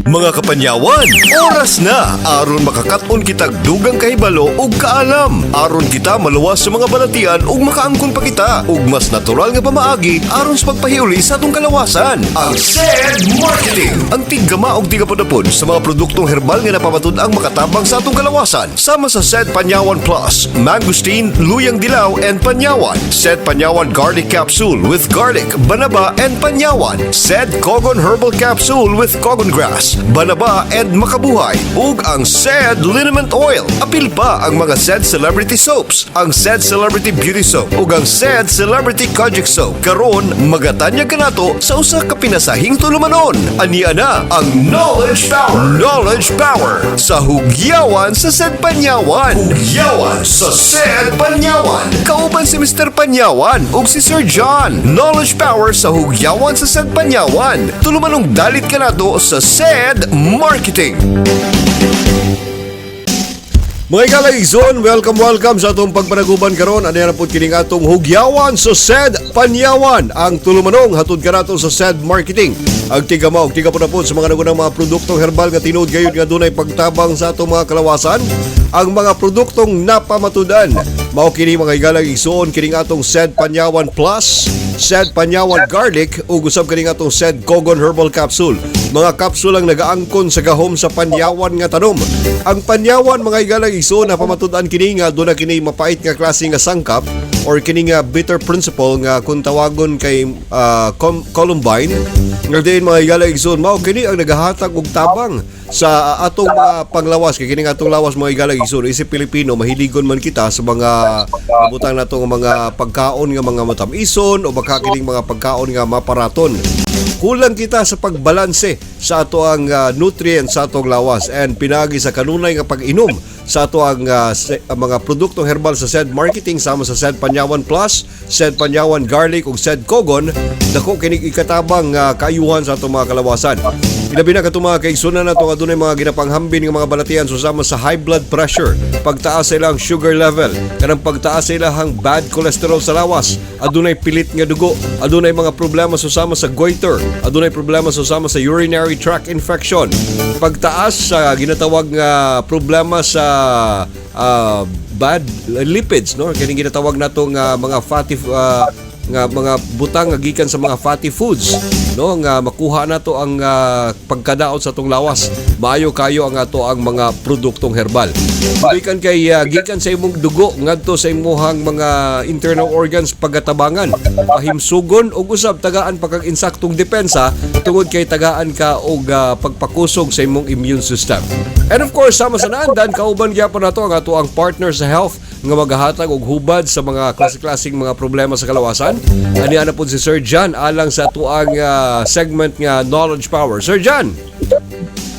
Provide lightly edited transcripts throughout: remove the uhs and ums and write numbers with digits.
Mga kapanyawan, oras na aron makakaton kitag dugang kahibalo ug kaalam. Aron kita maluwas sa mga balatian ug makaangkon pa kita ug mas natural nga pamaagi aron sa pagpahiuli sa atong kalawasan. Ang SED Marketing, ang tiggama og tigapudapod sa mga produktong herbal nga napamatud-ang makatabang sa atong kalawasan. Sama sa SED Panyawan Plus, Mangosteen, Luyang Dilaw and Panyawan. SED Panyawan Garlic Capsule with garlic, banaba and panyawan. SED Kogon Herbal Capsule with kogon grass, banaba and makabuhay. Ug ang SED Liniment Oil. Apil pa ang mga SED Celebrity Soaps, ang SED Celebrity Beauty Soap ug ang SED Celebrity Kojic Soap. Karon magatanyag kanato sa usa ka pinasahing tulumanon. Ania na ang Knowledge Power. Knowledge Power sa Hugyawan sa SED Panyawan. Hugyawan sa SED Panyawan. Kauban si Mr. Panyawan ug si Sir John. Knowledge Power sa Hugyawan sa SED Panyawan. Tulumanong dalit kanato sa SED Marketing. Mga igalang igsoon, welcome, welcome sa atong pagpanaguban karon. Ano na po kining atong Hugyawan sa SED Panyawan? Ang tulumanong hatod kanato sa SED Marketing. Ang tigama og tigapunapod sa mga nagunang mga produktong herbal nga tinuod gayud nga dunay pagtabang sa atong mga kalawasan. Ang mga produktong napamatudan. Mao kini, mga igalang igsoon, kining atong SED Panyawan Plus, SED Panyawan Garlic ug usab kining atong SED Kogon Herbal Capsule. Mga kapsula ang nagaangkon sa gahom sa panyawan nga tanom. Ang panyawan, mga igalang igsoon, napamatud-an kini nga duna kini mapait nga klase nga sangkap or kini nga bitter principle nga kung tawagon kay columbine nga diin, mga igalang igsoon, mao kini ang nagahatag og tabang sa atong mga panglawas, kay kining atong lawas, mga igalang igsoon, isip Pilipino, mahiligon man kita sa mga butang nato nga mga pagkaon nga mga matamison o baka kining mga pagkaon nga maparaton. Kulang kita sa pagbalanse sa ato ang nutrients sa atong lawas, and pinagi sa kanunay nga pag-inom sa ato ang ang mga produktong herbal sa SED Marketing sama sa SED Panyawan Plus, SED Panyawan Garlic ug SED Kogon, dako kinig ikatabang kaayuhan sa atong mga kalawasan. Ilabi na katong mga kaigsunan nato nga dunay mga ginapanghambin nga mga balatian susama sa high blood pressure, pagtaas sa ilang sugar level, kanang pagtaas sa ilang bad cholesterol sa lawas, adunay pilit nga dugo, adunay mga problema susama sa goiter, adunay problema susama sa urinary tract infection, pagtaas sa ginatawag nga problema sa bad lipids, no, kining ginatawag nato nga mga fatty nga mga butang nga gikan sa mga fatty foods, no, nga makuha nato ang pagkadaot sa atong lawas. Maayo kayo ang ato ang mga produktong herbal gikan kay gikan sa imong dugo ngadto sa imong mga internal organs, pagatabangan, pahimsugon ug usab tagaan pa kag insaktong depensa tungod kay tagaan ka og pagpakusog sa imong immune system. And of course, sama sa naandan, kauban gyapon nato ang ato ang partner sa health nga magahatag og hubad sa mga klase-klaseng mga problema sa kalawasan. Ani na po si Sir John alang sa atuang segment nga Knowledge Power. Sir John.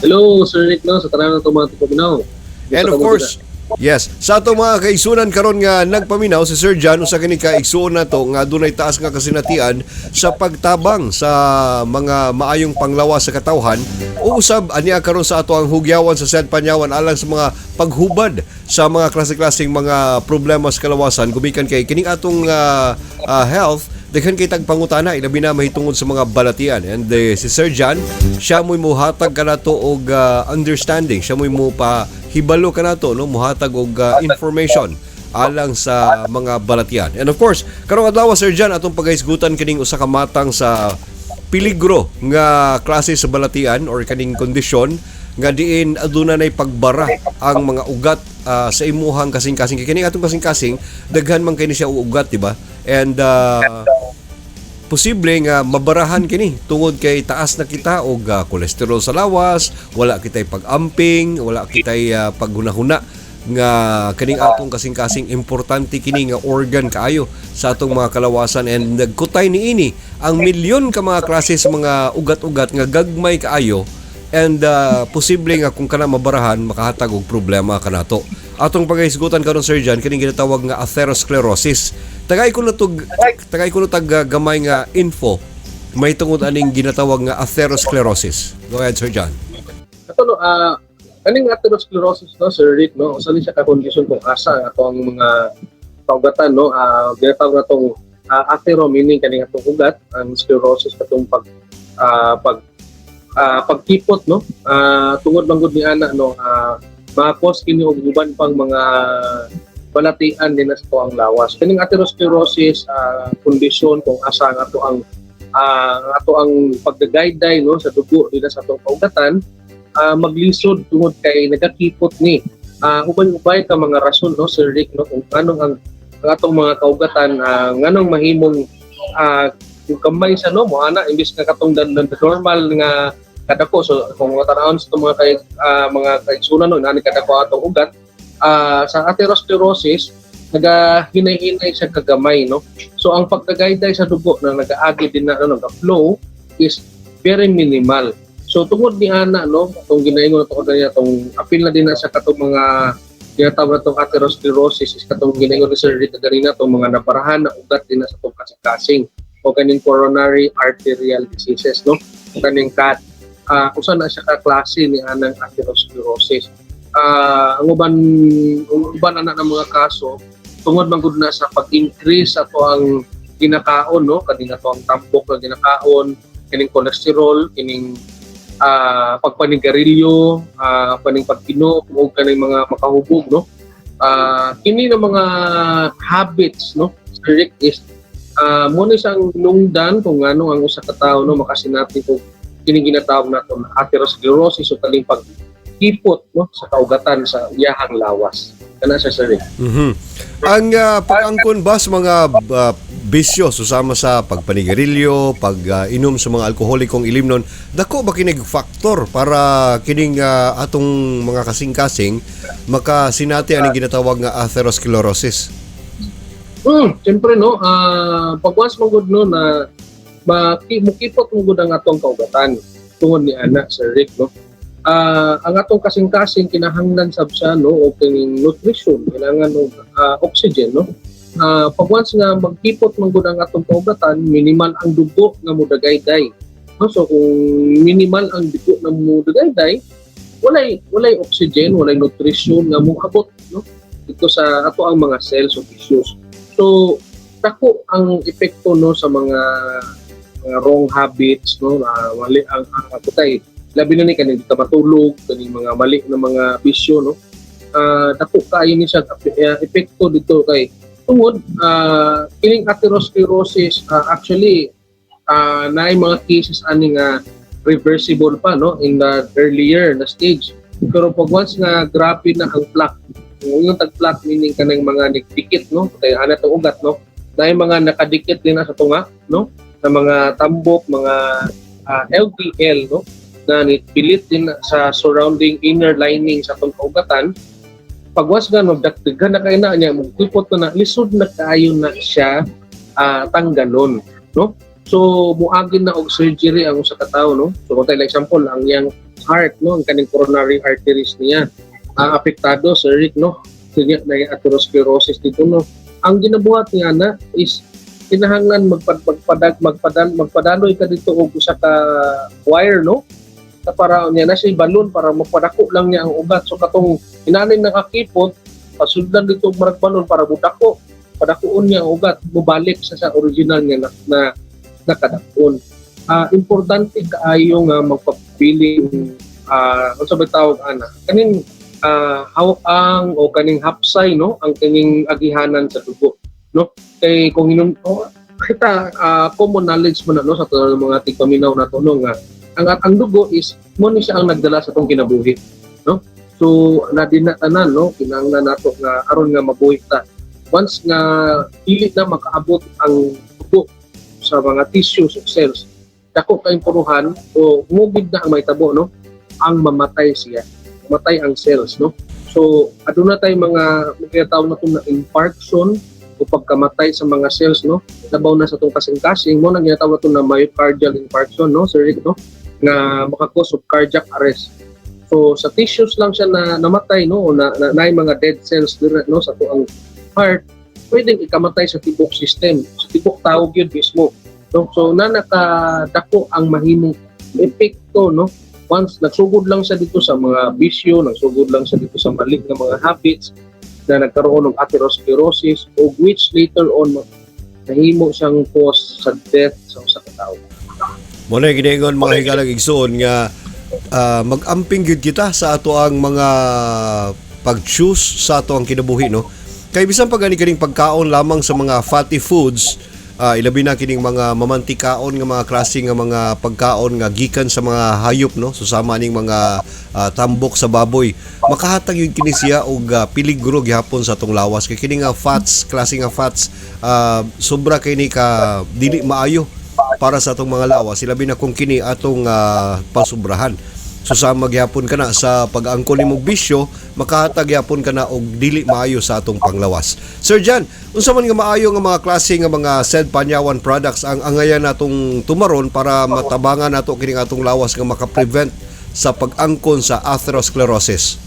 Hello, Sir Rick, no? Sa tanan ng mga paminaw. And of course, yes, sa atong mga kaigsunan karon nga nagpaminaw, si Sir John usa kini ka igsuon nato nga adunay taas nga kasinatian sa pagtabang sa mga maayong panglawas sa katawhan. O usab ania karon sa ato ang Hugyawan sa SED Panyawan alang sa mga paghubad sa mga klase-klaseng mga problema sa kalawasan gumikan kay kining atong health, daghan kay tag pangutana, ilabi na mahitungod sa mga balatian. And si Sir John, siya mo'y muhatag kanato og understanding, siya mo'y mo pa hibalo kanato, no, muhatag og information alang sa mga balatian. And of course, karong adlaw, Sir John, atong paghisgutan kining usa ka matang sa peligro nga klase sa balatian or kaning kondisyon nga diin aduna nay pagbara ang mga ugat sa imuhang kasing-kasing, kay kining atong kasing-kasing daghan man kini siya og ugat, di ba? And posible nga mabarahan kini tungod kay taas na kita og kolesterol sa lawas, wala kitay pag-amping, wala kitay paghunahuna nga kining atong kasing-kasing importante kini nga organ kaayo sa atong mga kalawasan, and nagkutay niini ang milyon ka mga klase sa mga ugat-ugat nga gagmay kaayo, and posible nga kung kana mabarahan, makahatag og problema kanato. Atong paghisgutan karon, Sir John, kining ginatawag nga atherosclerosis. Tagay ko na tag gamay nga info may tungod aning ginatawag nga atherosclerosis. Go ahead, Sir John. Ato no, kaning atherosclerosis, no, Sir Rick, no, usa ni siya ka condition kung asa ang atong mga kaugatan, no, ginatawag na tong athero, meaning kaning atong ugat, ang sclerosis katong pag pag Pagkipot, no, tungod man gud ni ana, no, ma-cause kini og uban pang mga balatian din sa ang lawas. Kining atherosclerosis kondisyon kung asa ang ato ang pagdagayday, no, sa dugo dira sa atong kaugatan maglisod tungod kay nagakipot ni. Ubay-ubay ka mga rason, no, Sir Rick, no, kung anong ang atong mga kaugatan, nganong mahimong kung kamay sa, no, mo ana imbis nga katong dan normal nga kadako. So kung matanawon sa itong mga kay mga kaigsunan, no, nani kadako atong ugat, sa atherosclerosis nagahinay-hinay siya kagamay, no. So ang pagdagayday sa dugo na nagaagi din na, ano, nag-flow is very minimal. So tungod ni ana, no, atong ginaingon nato kanina, tong apil na din na sa katong mga tinatawag natong atherosclerosis is katong ginaingon ni Sir Rick kanina, tong mga nabarahan na ugat din na sa atong kasing-kasing o kaning coronary arterial diseases, no, kaning CAD. Usa na siya ka klase ni anang atherosclerosis. Ang uban ana ng mga kaso tungod man gud na sa pag-increase ato ang ginakaon, no, kaning ato ang tambok nga ginakaon, kining cholesterol, kining pagpanigarilyo, kaning pag-inom o kaning mga makahubog, no. Kini na mga habits, no, Sir Rick, is mo ni siyang nungdan kung ano ang usa ka tawo, no, makasinati kung kini ginatawag nato na atherosclerosis o kaning pagkipot, no, sa kaugatan sa iyahang lawas. Kana siya, Sir Rick. Ang pag-angkon ba sa mga bisyo susama sa pagpanigarilyo, pag-inom sa mga alkoholikong ilimnon, dako ba kinig factor para kining atong mga kasing-kasing makasinati aning ginatawag nga atherosclerosis? Siyempre, no, pag once mo gud, no, na mukipot mo gud ang atong kaugatan tungod ni ana, Sir Rick, no. Ang atong kasing-kasing kinahanglan sab siya, no, og kining nutrition, kailangan og oxygen, no. Pag once nga magkipot man gud ang atong kaugatan, minimal ang dugo nga mudagayday. No, so kung minimal ang dugo nga mudagayday, walay oxygen, walay nutrition nga moabot, no, dito sa ato ang mga cells o tissues. So, dako ang epekto, no, sa mga wrong habits, no, na mali ang aputay. Labi na ni kaning di ka matulog, kaning mga mali na mga bisyo, no. Dako kaayo ni siya epekto dito kay tungod kining atherosclerosis, actually naay mga cases ani nga reversible pa, no, in the earlier na stage. Pero pag once nga grabe na ang plaque, yung tag plaque meaning kanang mga nagdikit, no, kay ana tong ugat, no, naay mga nakadikit din na sa tunga, no, na mga tambok, mga LDL, no, na nipilit din na sa surrounding inner lining sa atong kaugatan. Pag once nga magdagdagan na kay na niya, magkipot na na, lisod na kaayo na siya tanggalon, no. So muagi na og surgery ang usa ka tawo, no. So kung tayo, like example, ang iyang heart, no, ang kaning coronary arteries niya ang apektado, Sir Rick, no, kanya na atherosclerosis dito, no. Ang ginabuhat niya na is kinahanglan magpad magpadag magpadal magpadaloy ka dito og usa ka wire, no, sa para niya na siya balon para magpadako lang niya ang ugat. So katong inaning nakakipot, pasudlan dito og marag balon para budako padakuon niya ang ugat, mubalik sa original niya na nakadakon. Importante kaayo nga magpabiling unsa ba tawag ana, kaning ang o kaning hapsay, no, ang kaning agihanan sa dugo, no, kay kung inom, oh, kita common knowledge mo na, no, sa tanan mga tigpaminaw nato, no, nga ang dugo is mo ni siya ang nagdala sa atong kinabuhi, no. So na din na tanan, no, kinahanglan nato nga aron nga mabuhi ta. Once nga dili na makaabot ang dugo sa mga tissues o cells, dako kay puruhan o mugid na ang mahitabo, no, ang mamatay siya, mamatay ang cells, no. So aduna tay mga tinatawag na na infarction o pagkamatay sa mga cells, no, labaw na sa atong kasing-kasing. Mo nang ginatawag nato na myocardial infarction, no, Sir Rick, no, nga maka-cause of cardiac arrest. So sa tissues lang siya na namatay, no, o na naay mga dead cells dire, no, sa atoang heart, pwedeng ikamatay sa tibok system, sa tibok tao gyud mismo, no. So na nakadako ang mahimong epekto, no, once nagsugod lang siya dito sa mga bisyo, nagsugod lang siya dito sa mali nga mga habits na nagkaroon ng atherosclerosis o which later on nahimo siyang cause sa death sa usa ka tawo. Mao na ginaingon, mga higalang igsoon, nga mag-amping gyud kita sa ato ang mga pag-choose sa ato ang kinabuhi, no? Kay bisan pa gani kining pagkaon lamang sa mga fatty foods, ilabi na kining mga mamantikaon nga mga klase nga mga pagkaon nga gikan sa mga hayop, no? So sama ning mga tambok sa baboy, makahatag yun kini siya og peligro gihapon sa atong lawas kay kini nga fats, klase nga fats, sobra kay ni ka dili maayo para sa atong mga lawas, ilabi na kung kini atong pasubrahan. So sama gyapon kana sa pag-angkon nimong bisyo, makahatag gyapon kana og dili maayo sa atong panglawas. Sir John, unsa man nga maayo nga mga klase nga mga said Panyawan products ang angayan natong tumaron para matabangan nato kining atong lawas nga makaprevent sa pag-angkon sa atherosclerosis?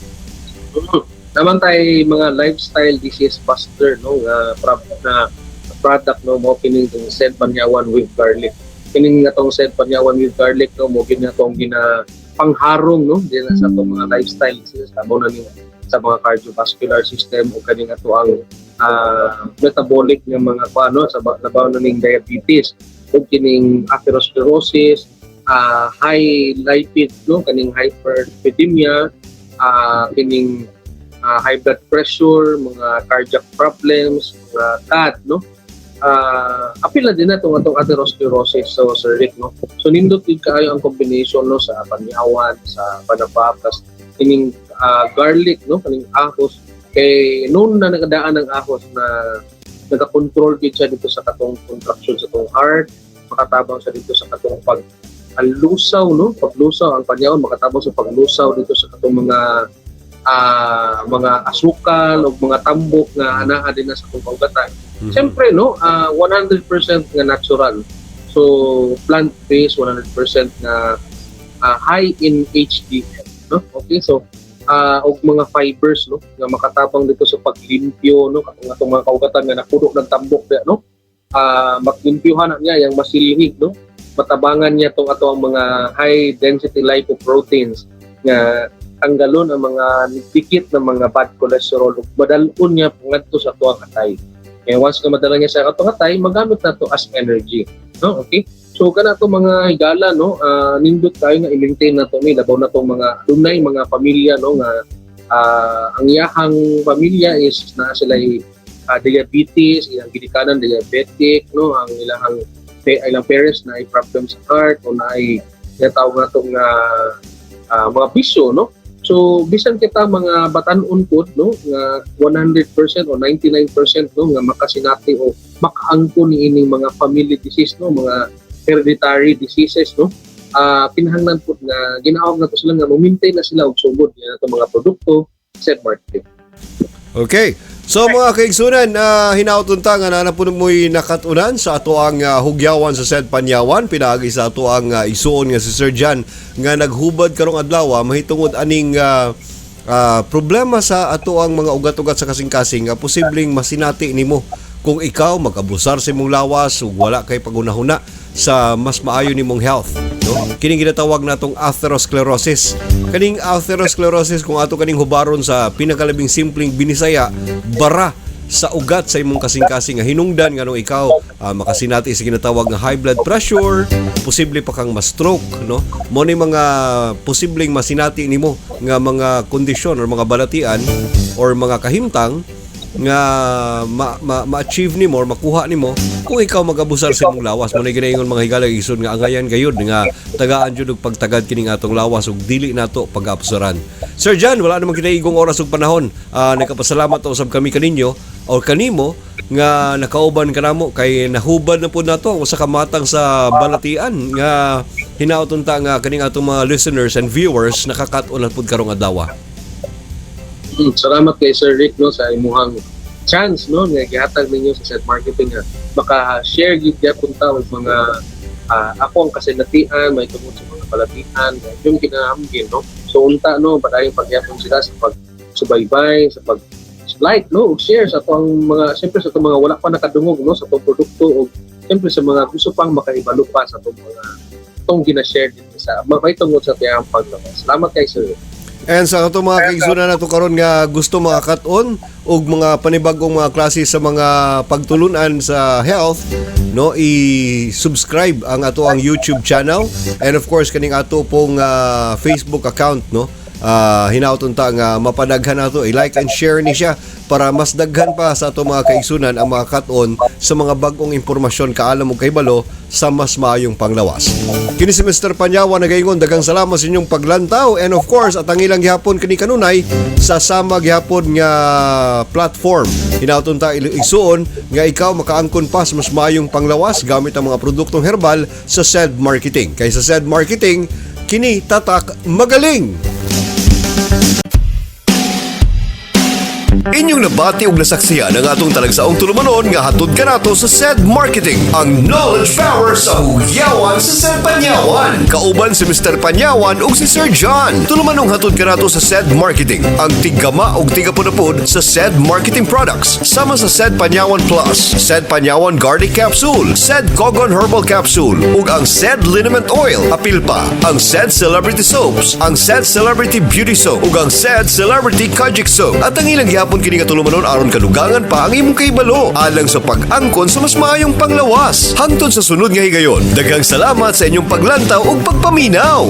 Naman tay mga lifestyle disease buster, no, nga na product, no, mo kining tong Said Panyawan with garlic. Kining nga tong Said Panyawan with garlic, no, mo gina tong gina pangharong, no, din sa atong mga lifestyle diseases, labaw na ni sa mga cardiovascular system o kaning ato ang metabolic nga mga kuano sa labaw na ning diabetes ug kining atherosclerosis, high lipid, no, kaning hyperlipidemia, kining high blood pressure, mga cardiac problems, mga CAD, no? Apil na din na itong atong atherosclerosis, so Sir Rick, no? So nindot din kaayo ang combination, no, sa panyawan, sa banaba, plus kining garlic, no, kaning ahos kay noon na nagadaan ang ahos na nagakontrol gid siya dito sa katong contraction sa atong heart, makatabang siya dito sa katong pag ang lusaw, no, paglusaw ang panyawan, makatabang sa paglusaw dito sa katong mga asukal o mga tambok nga anaa din na sa atong kaugatan. Siyempre, no, 100% nga natural. So plant-based, 100% nga high in HDL, no? Okay, so og mga fibers, no, nga makatabang dito sa paglimpyo, no, katong atong mga kaugatan nga napuno ng tambok diya, no? Maglimpyohan na niya yang masilhig, no? Matabangan niya tong ato ang mga high density lipoproteins nga tanggalon ang mga nigdikit ng mga bad cholesterol ug madal-on niya ngadto sa atuang atay. Kaya once nga madala niya sa atong atay, magamit na to as energy. No? Okay? So kana to, mga higala, no, nindot kayo nga i-maintain na to ni, labaw na tong mga dunay mga pamilya, no, nga ang iyahang pamilya is naa sila diabetes, ilang ginikanan diabetic, no, ang ilahang ilang parents na ay problem sa heart o na ay tinatawag na itong mga bisyo, no? So bisan kita mga batan-on pod, no, nga 100% o 99%, no, nga makasinati o makaangkon ni ining mga family disease, no, mga hereditary diseases, no, kinahanglan pod nga ginaawag na to sila nga mo-maintain na sila og sugod nga itong mga produkto sa marketing. Okay. So mga kaigsunan, hinaot unta nga naa na po mo'y nakatunan sa ato ang hugyawan sa said Panyawan pinaagi sa ato ang igsuon nga si Sir John nga naghubad karong adlaw mahitungod aning problema sa ato ang mga ugat-ugat sa kasing-kasing nga posibleng masinati nimo kung ikaw mag-abusar sa imong lawas ug wala kay pagunahuna sa mas maayo nimong health, no? Kining ginatawag natong atherosclerosis. Kaning atherosclerosis, kung ato kaning hubaron sa pinakalabing simpleng Binisaya, bara sa ugat sa imong kasing-kasing nga hinungdan nganong ikaw makasinati sa ginatawag nga high blood pressure, posible pa kang ma-stroke, no? Mo ni mga posibleng masinati nimo nga mga kondisyon or mga balatian or mga kahimtang nga ma-achieve nimo or makuha nimo kung ikaw mag-abusar sa imong lawas. Mo na ginaingon, mga higala igsoon, nga angayan gayud nga tagaan jud og pagtagad kining atong lawas ug dili nato pag-abusaran. Sir John, wala naman kita igong oras ug panahon. Nagkapasalamat usab kami kaninyo or kanimo nga nakauban kanamo kay nahubad na pud nato ang usa ka matang sa balatian nga hinaot unta nga kaning atong mga listeners and viewers nakakat-on na pud karong adlaw. Salamat kay Sir Rick, no, sa imuhang chance, no, nga gihatag ninyo sa set marketing nga maka-share gid gyapon ta og mga ako ang kasinatian may tungod sa mga balatian nga yung kinahamgin, no. So unta, no, padayon pagyapon sila sa pag subaybay, sa pag like, no, ug share sa atong mga, siyempre sa atong mga wala pa nakadungog, no, sa atong produkto ug siyempre sa mga gusto pang makahibalo pa sa atong mga atong gina-share dito sa may tungod sa tiyang paglawas. Salamat kay Sir Rick. And sa atong mga kaigsunan nato karon nga gusto makakat-on og mga panibagong mga klase sa mga pagtulunan sa health, no, i-subscribe ang ato ang YouTube channel and of course kaning ato pong Facebook account, no. Hinauton ta nga mapadaghan nato, i-like and share ni siya para mas daghan pa sa ato mga kaigsunan ang makakat-on sa mga bag-ong impormasyon, kaalam ug kahibalo sa mas maayong panglawas. Kini si Mr. Panyawan nagaingon, daghang salamat sa inyong paglantaw and of course at ang ilang gihapon kini kanunay sa sama gihapon nga platform. Hinauton ta, igsuon, nga ikaw makaangkon pa sa mas maayong panglawas gamit ang mga produktong herbal sa SED Marketing. Kay sa SED Marketing, kini tatak magaling. Inyong nabati ug nasaksihan ang atong talagsaong tulumanon nga hatod kanato sa SED Marketing, ang knowledge power sa hugyawan sa SED Panyawan. Kauban si Mr. Panyawan ug si Sir John. Tulumanong hatod kanato sa SED Marketing, ang tiggama ug tigapunapod sa SED Marketing products. Sama sa SED Panyawan Plus, SED Panyawan Garlic Capsule, SED Kogon Herbal Capsule, ug ang SED Liniment Oil. Apil pa ang SED Celebrity Soaps, ang SED Celebrity Beauty Soap, ug ang SED Celebrity Kojic Soap. At ang ilang gihapon kini nga tulumanon aron kadugangan pa ang imong kahibalo alang sa pag-angkon sa mas maayong panglawas. Hangtod sa sunod nga higayon. Daghang salamat sa inyong paglantaw ug pagpaminaw.